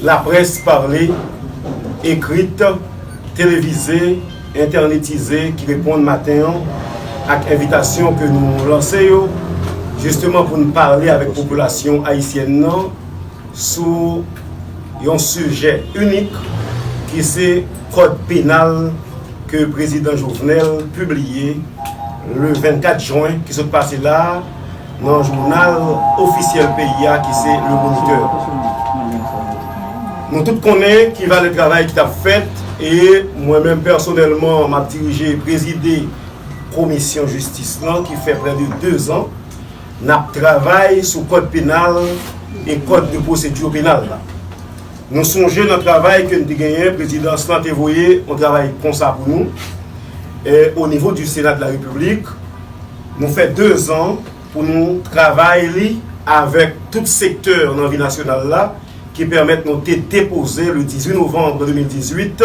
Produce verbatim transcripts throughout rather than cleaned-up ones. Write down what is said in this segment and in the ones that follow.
Laprès pale, ekrit, televize, entènetize ki reponn maten an ak envitasyon ke nou lanse yo, jisteman pou n pale avèk popilasyon ayisyèn nan sou yon sijè inik ki se kòd penal ke prezidan Jovenel pibliye le vennkat jen ki sot pase la a nan jounal ofisyèl peyi a ki se Le Moniteur. Nou tout konnen ki valè travay ki t ap fèt e mwen menm pèsonèlman m ap dirije, prezide komisyon jistis lan ki fè prè de dezan n ap travay sou kòd penal e kòd de pwosedi penal la. Nou sonje nan travay ke n te genyen, prezidans lan te voye yon travay konsa pou nou. E o nivo di Sena de la Repiblik, nou fè dezan pou nou travay li avèk tout sektè nan vi nasyonal la, ki pèmèt nou te depoze le dizwit novanm de mil dizwit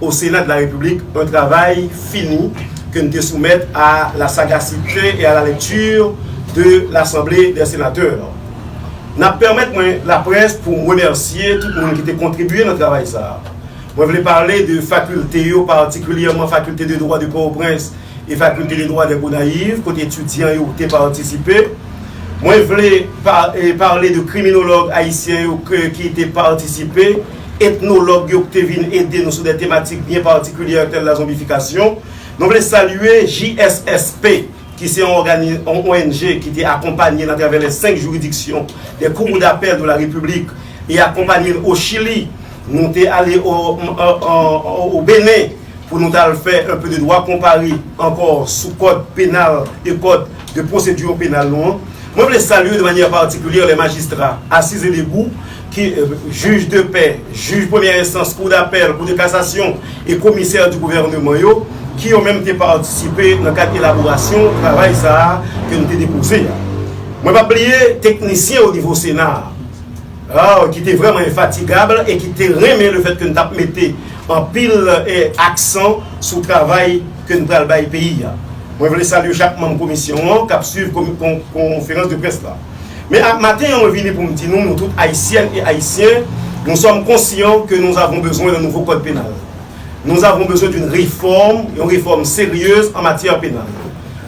o Sena de la Repiblik yon travay fini ke n te soumèt a la sagacité et à la lecture de l'Assemblée des Sénateurs. N ap pèmèt mwen laprès pou m remèsye tout moun ki te kontribye nan travay sa a. Mwen vle pale de fakilte yo, patikilyèman Fakilte de Dwa de Pòtoprens e Fakilte de Dwa de Gonayiv, kote etidyan yo te patisipe. Mwen vle pa, e, pale de kriminològ ayisyen yo ke, ki te patisipe, etnològ yo ki te vin ede nou sou de tematik byen patikilyè, tèl la zonbifikasyon. Nou vle salye J S S P, ki se yon ògani-, yon O N G ki te akonpanye n atravè les cinq juridictions des cours d'appel de la République e akonpanye n o Chili. Nou te ale o, o, o, o Benen pou nou t al fè un peu de droit comparé ankò sou kòd penal e kòd de pwosedi penal nou an. Mwen vle salye de manyè patikilyè les magistrats assises et debout ki, euh, jij de pè, jij premyè enstans, kou dapèl, kou de kasasyon e komisè di gouvènman yo, ki yo menm te patisipe nan kad elaborasyon travay sa a ke nou te depoze a. Mwen p ap bliye teknisyen o nivo Sena a, ki te vrèman enfatigab e ki te renmen lefèt ke n t ap mete anpil, eh, aksan sou travay ke n pral bay peyi a. Mwen vle salye chak manm komisyon an k ap swiv komi-, kon-, konferans de près la. Men a, maten an, mwen vini pou m di nou, nou tout Ayisyèn e Ayisyen, nous sommes conscients que nous avons besoin d'un nouveau code pénal. Nous avons besoin d'une réforme, yon refòm seryez an matyè penal.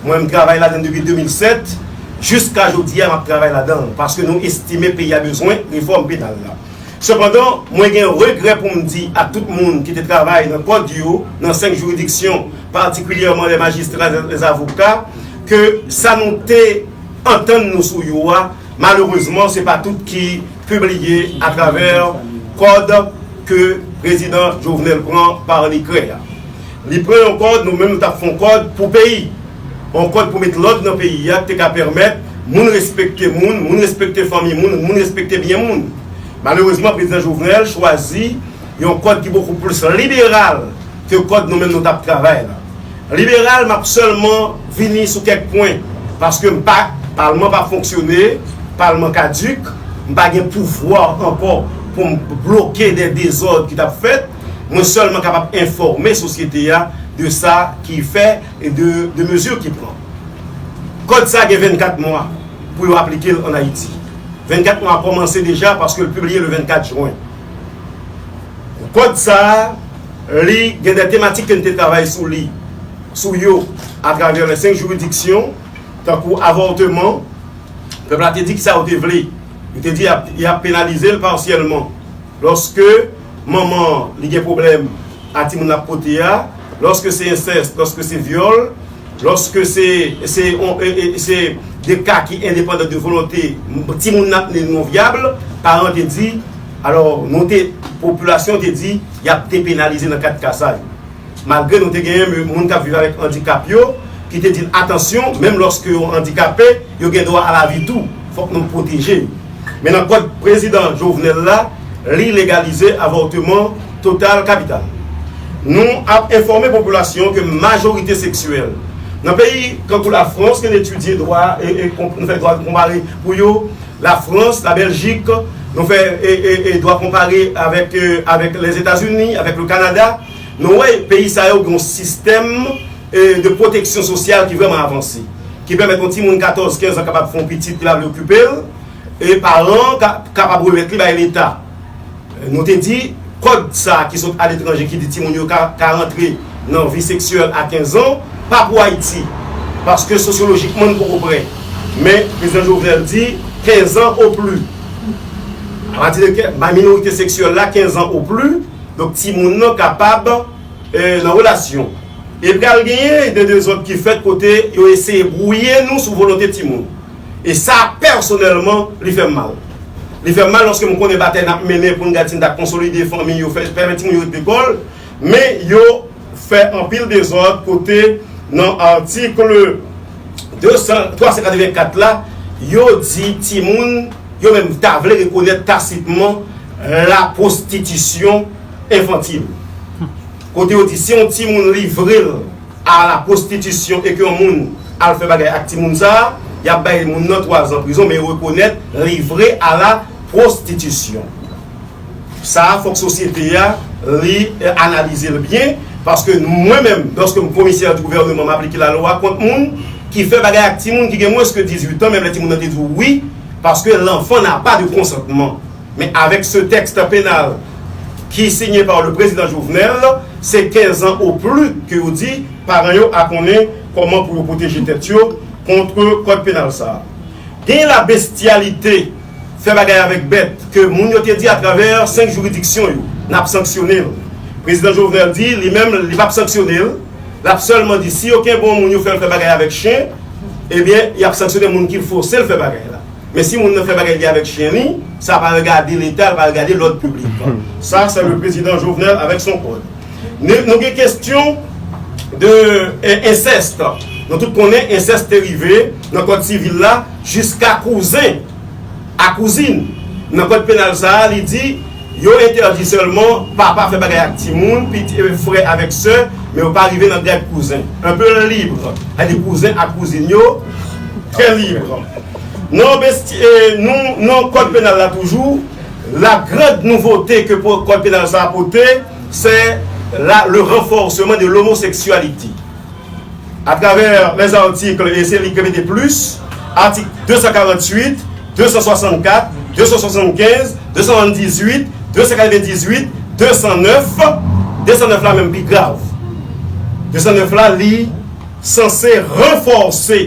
Mwen, m travay ladan l depi de mil sèt, jiska jodi a, m ap travay ladan l, paske nou estime peyi a bezwen refòm penal la. Sepandan, mwen gen regrè pou m di a tout moun ki te travay nan kòd yo, nan senk jiridiksyon, patikilyèman les magistrats, les avocats, ke sa nou te antann nou sou yo a, malerezman, se pa tout ki pibliye atravè kòd ke prezidan Jovenel pran pa dekrè a. Li pran yon kòd, nou menm nou t ap fè yon kòd pou peyi. Yon kòd pou met lòd nan peyi a, ki te ka pèmèt moun respekte moun, moun respekte fanmi moun, moun respekte byen moun. Malerezman, prezidan Jovenel chwazi yon kòd ki bokou plis liberal ke kòd nou menm nou t ap travay la. Liberal, m ap sèlman vini sou kèk pwen, paske m pa, palman pa fonksyone, palman kadik, m pa gen pouvwa ankò pou m bloke de dezòd ki t ap fèt. Mwen sèlman kapab enfòme sosyete a de sa ki fè e de, de mezi ki pran. Kòd sa gen vennkat mwa pou yo aplike l ann Ayiti. Vennkat mwa a kòmanse deja paske l pibliye le vennkat jen. Kòd sa a, li gen de tematik ke n te travay sou li, sou yo, atravè les senk jiridiksyon, tankou avòteman, pèp la te di kisa yo te vle. Yo te di y ap, y ap penalize l pasyèlman. Lòske manman an, li gen pwoblèm a timoun l ap pote a, lòske se ensès, lòske se vyòl, lòske se, se, on, e, e, se de ka ki endepandan de volonte, timoun nan, li non vyab, paran te di, alò, nou te, popilasyon te di, y ap depenalize nan kat ka sa yo. Malgre nou te genyen moun k ap viv avèk andikap yo, ki te di n, atansyon, menm lòske yo andikape, yo gen dwa a lavi tou, fòk nou pwoteje yo. Men nan kòd prezidan Jovenel la, li legalize avòteman total kapital. Nou ap enfòme popilasyon ke majorite seksyèl nan peyi tankou Lafrans, ke n etidye dwa e, e konp-, nou fè dwa konpare pou yo, Lafrans, Labèljik, nou fè e, e, e dwa konpare avèk, e, avèk Lèzetazini, avèk le Kanada. Nou wè peyi sa yo gen yon sistèm, e, de pwoteksyon sosyal ki vrèman avanse, ki pèmèt yon timoun katòz, kenz an kapab fè yon pitit, li pa vle okipe l, e paran an ka, kapab remèt li bay Leta. Nou te di, kòd sa a ki sot aletranje ki di timoun yo ka, ka rantre nan vi seksyèl a kenz an, pa pou Ayiti. Paske sosyolojikman, n poko prè. Men, prezidan Jovenel di, kenz an o pli. Apati de ke, ba minorite seksyèl la, kenz an o pli, donk timoun nan kapab, eh, nan relasyon. E pral genyen de dezòd ki fèt kote yo eseye bwouye nou sou volonte timoun. E sa, pèsonèlman, li fè m mal. Li fè m mal lòske m konnen batay n ap mennen pou n gad si n ta konsolide fanmi yo, fè, pèmèt timoun yo ret lekòl, men yo fè anpil dezòd kote nan atik de san, twa san katrevenkat la, yo di timoun, yo menm ta vle rekonèt tasitman la pwostitisyon enfantil. Kote yo di si yon timoun livre l a la pwostitisyon e ke yon moun al fè bagay ak timoun sa a, y ap bay moun nan twa zan prizon, men yo rekonèt livre a la pwostitisyon. Sa a, fòk sosyete a, li, eh, analize l byen, paske mwen menm, lòske m komisè di gouvèneman, m aplike lalwa kont moun ki fè bagay ak timoun ki gen mwens ke dizuit an, menm lè timoun nan te di w wi, paske l'enfant n'a pas de consentement. Men avèk se tèks penal ki sinye pa le prezidan Jovenel, se kenz an o pli ke yo di paran yo a konnen kòman pou yo pwoteje tèt yo kont kòd penal sa a. Gen la bestyalite, fè bagay avèk bèt, ke moun yo te di atravè senk jiridiksyon yo, n ap sanksyone l. Prezidan Jovenel di, li menm, li p ap sanksyone l, l ap sèlman di, si yo kenbe yon moun, yo fè l fè bagay avèk chen, ebyen, y ap sanksyone moun ki fòse l fè bagay la. Men si moun nan fè bagay li avèk chen li, sa pa regade Leta, l pa regade lòd piblik. Sa, se le prezidan Jovenel avèk son kòd. Nou, nou gen kestyon de, eh, ensèst. Nou tout konnen ensèst te rive nan kòd sivil la jiska kouzen a kouzin. Nan kòd penal sa a, li di, yo entèdi sèlman papa fè bagay ak timoun, piti, eh, frè avèk sè, men yo pa rive nan grad kouzen. Un peu libre. Sa di kouzen ak kouzin yo, trè libre. Nan besti-, eh, nou, nan kòd penal la toujou, la grande nouveauté ke po-, kòd penal sa a pote, se la, le renforcement de l'homosexualité. Atravè les articles, e se li ki mete plis, atik de san karanntuit, de san swasannkat, de san swasannkenz, de san swasanndizuit, de san katrevendizuit, de san nèf, de san nèf la menm pi grav. De san nèf la, li sanse ranfòse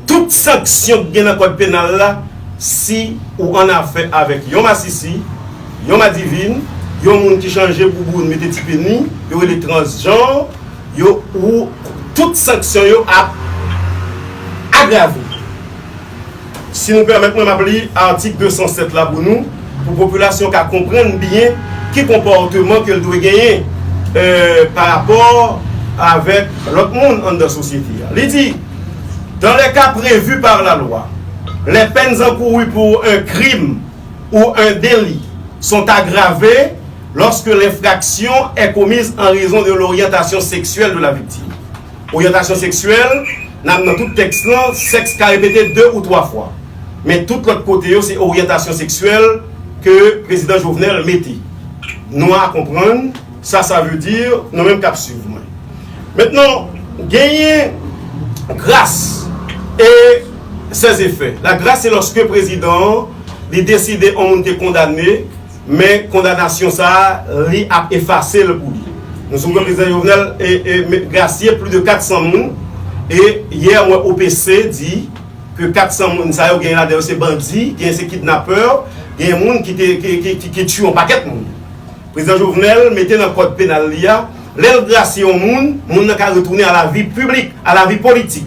tout sanksyon ki gen nan kòd penal la, si ou an afè avèk yon masisi, yon madivin, yon moun ki chanje bouboun, mete ti peni, yo rele transjanr, yo, ou tout sanksyon yo ap agrave. Si nou pèmèt mwen, m ap li atik de san sèt la pou nou, pou popilasyon ka konprann byen ki konpòteman ke l dwe genyen, eh, pa rapò avèk lòt moun anndan sosyete a. Li di, dans les cas prévus par la loi, les peines encourues pour un crime ou un délit sont aggravées lorsque l'infraction est commise en raison de l'orientation sexuelle de la victime. Oryantasyon seksyèl, nan, nan tout tèks lan, sèks ka repete de ou twa fwa. Men tout lòt kote yo, se oryantasyon seksyèl ke prezidan Jovenel mete. Nou a konprann sa sa vle di, nou menm k ap swiv mwen. Mentnan, genyen gras e sèzefè. La gras se lòske prezidan an, li deside yon moun te kondane, men kondanasyon sa a, li ap efase l pou li. Nou sonje prezidan Jovenel e, e, me-, grasye plis de kat san moun, e yè mwen O P C di ke kat san moun sa yo, gen ladan yo se bandi, gen se kidnapè, gen moun ki te, ki, ki, ki, ki tiye yon pakèt moun. Prezidan Jovenel mete nan kòd penal li a, lè l grasye yon moun, moun nan ka retounen a la vi piblik, a la vi politik.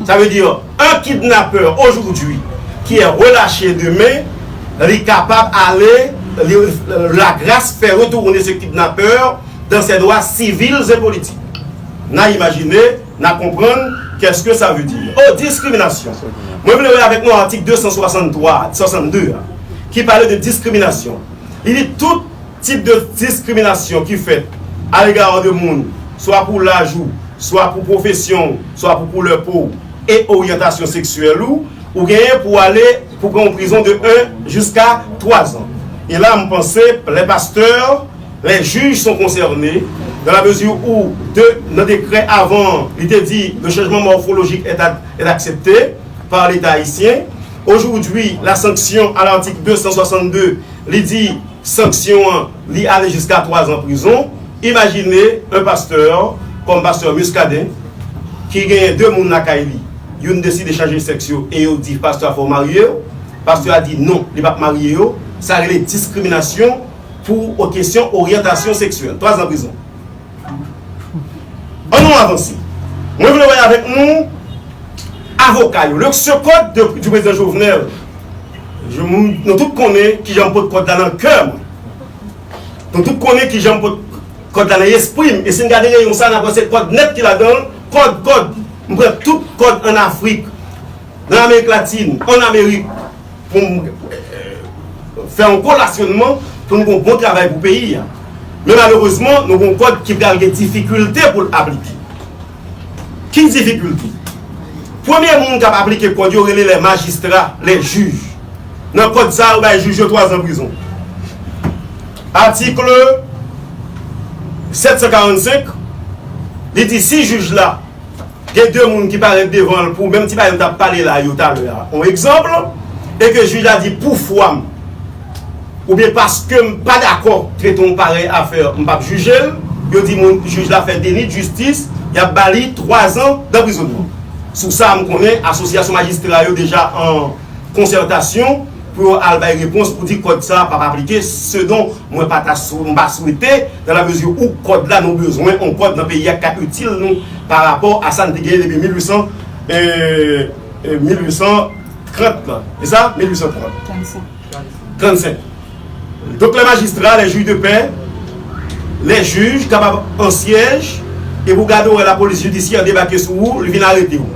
Sa vle di, un kidnappeur aujourd'hui qui est relâché demain, li kapab ale, li, la grâce fait retourner ce kidnappeur dans ses droits civils et politiques. N a imajine, n a konprann, qu'est-ce que ça veut dire? Oh, diskriminasyon. Mwen vle wè avèk nou atik de san swasanntwa, swasannde a, ki pale de diskriminasyon. Li di tout tip de diskriminasyon ki fèt à l'égard de moun, swa pou laj ou, swa pou pwofesyon ou, swa pou koulè po w e oryantasyon seksyèl ou, ou genyen pou ale, pou pran yon prizon de un jusqu'à trois ans. E la, m panse, les pasteurs, les juges sont concernés, dans la mesure où, de, nan dekrè avan, li te di, le changement morphologique est, a- est accepté par l'État haïtien. Aujourd'hui, la sanction à l'article deux cent soixante-deux, li di, Sanksyon an, li ale jiska twa zan prizon. Imajine yon pastè, kòm pastè Muscadin, ki genyen de moun lakay li, youn deside chanje sèks yo e yo di pastè a fò w marye yo. Pastè a di non, li p ap marye yo. Sa rele diskriminasyon pou kesyon oryantasyon seksyèl. Twa zan prizon. Ann nou avanse. Mwen vle wè avèk nou avoka yo. Le, ce code de, du président Jovenel, je, nou tout konnen kijan m pot kòd la nan kè mwen. Nou tout konnen kijan m pot kòd la nan espri m. E si n gade reyon sa, n ap wè se kòd nèt ki ladan l. Kòd, kòd. M pran tout kòd ann Afrik, nan Amerik Latin, ann Amerik, pou m, eh, fè yon kolasyonman pou n gen yon bon travay pou peyi a. Men malerezman, nou gen yon kòd ki pral gen difikilte pou l aplike. Ki difikilte? Premye moun k ap aplike kòd yo rele les magistrats, les juges. Nan kòd sa a, yo bay jij yo twa zan prizon. Atik sèt san karannsenk, li di si jij la gen de moun ki parèt devan l pou menm ti bagay m t ap pale la yo talè a, yon egzanp, e ke jij la di pou fwa m, oubyen paske m pa dakò trete yon parèy afè, m p ap jije l, yo di moun, jij la fè deni d jistis, y ap ba li twa zan d anprizònman. Sou sa, m konnen asosyasyon majistra yo deja an konsètasyon pou yo al bay repons pou di kòd sa a p ap aplike, ce dont mwen pa ta sou, m pa swete, dans la mesure où kòd la nou bezwen, yon kòd nan peyi a k ka itil nou pa rapò a sa n te genyen depi mil uit san, eh, eh, mil uit san trant la. E sa? Mil uit san trant. Trannsenk. Donk, les magistrats, les juges de paix, les juges kapab an syèj, epi w gade w wè lapolis jidisyè debake sou ou, li vin arete w.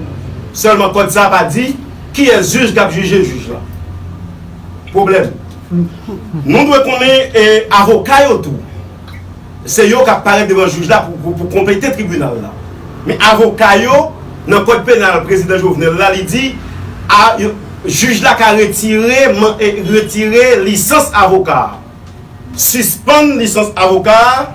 Sèlman, kòd sa a pa di kiyès jij k ap jije jij la. Pwoblèm. Nou dwe konnen, eh, avoka yo tou. Se yo k ap parèt devan jij la pou, pou, pou konplete tribinal la. Men avoka yo, nan kòd penal prezidan Jovenel la, li di, a, yo, jij la ka retire, man, eh, retire lisans avoka a. Sispann lisans avoka a,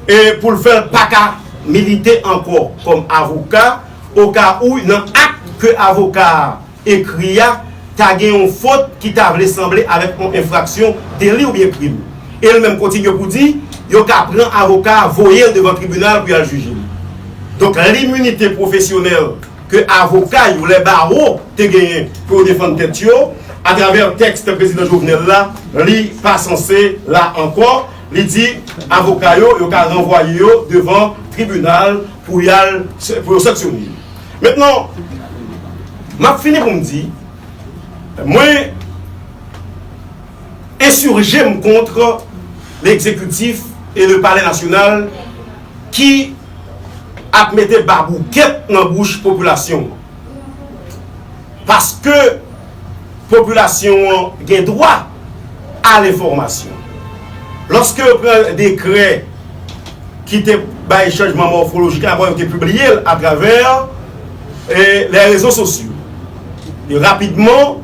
e pou l fè l pa ka milite ankò kòm avoka, oka ou nan ak ke avoka a ekri a ta gen yon fot ki ta vle sanble avèk yon enfraksyon, deli oubyen krim. E l menm kontinye pou di, yo ka pran avoka a, voye l devan tribinal pou y al jije l. Donk, liminite pwofesyonèl ke avoka yo, les barreaux, te genyen pou yo defann tèt yo, atravè tèks prezidan Jovenel la, li pa sanse la ankò. Li di avoka yo, yo ka ranvwaye yo devan tribinal pou y al, pou yo sanksyone yo. Mentnan, m ap fini pou m di, mwen ensije m kont legzekitif e le palè nasyonal ki ap mete baboukèt nan bouch popilasyon an. Paske popilasyon an gen dwa a lenfòmasyon. Lòske yo pran dekrè ki te bay chanjman mòfolojik la, bon, yo te pibliye l atravè, eh, les réseaux sociaux. E rapidman,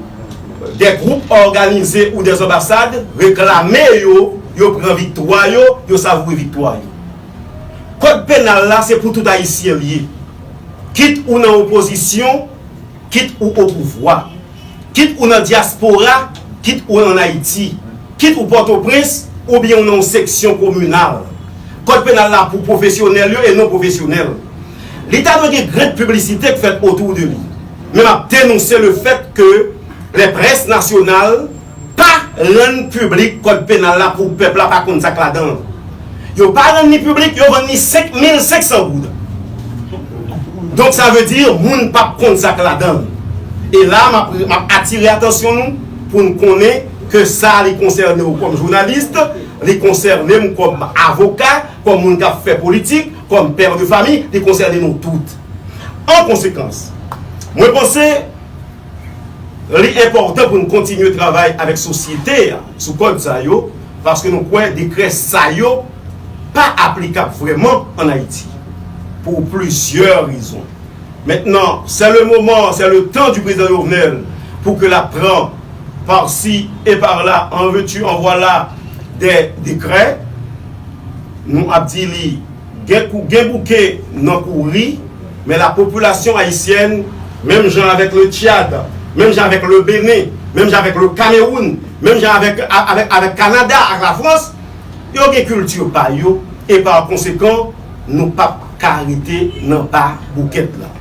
des groupes organisés ou des ambassades reklame yo, yo pran viktwa yo, yo savoure viktwa yo. Kòd penal la, se pou tout Ayisyen l ye. Kit ou nan opozisyon, kit ou o pouvwa, kit ou nan dyaspora, kit ou ann Ayiti, kit ou Pòtoprens, oubyen ou nan yon seksyon kominal. Kòd penal la pou pwofesyonèl yo e non pwofesyonèl. Li ta dwe gen grenn piblisite k fèt otou de li. Men m ap denonse le fèt ke les presses nationales pa rann piblik kòd penal la pou pèp la pa konn sa k ladan l. Yo pa rann li piblik, yo vann li senk mil senk san goud. Donk, sa vle di, moun p ap konn sa k ladan l. E la, m ap, m ap atire atansyon nou pou n konnen ke sa, li konsène w kòm jounalis, li konsène m kòm avoka, kòm moun k ap fè politik, kòm pè de fami, li konsène nou tout. An konsekans, mwen panse li enpòtan pou n kontinye travay avèk sosyete a sou kòd sa yo, paske nou kwè dekrè sa yo pa aplikab vrèman ann Ayiti, pou plizyè rezon. Maintenant, c'est le moment, c'est le temps du président Jovenel pou ke l ap pran par-ci et par-là, en veux-tu, en voilà, des décrets. Nou ap di li, gen kou, gen bouke nan kouri, men la popilasyon ayisyèn, menm jan avèk le Tchad, menm jan avèk le Bénin, menm jan avèk le Cameroun, menm jan avèk, avèk, avèk Kanada ak Lafrans, yo gen kilti pa yo, e pa konsekan, nou p ap ka rete nan ba boukèt la.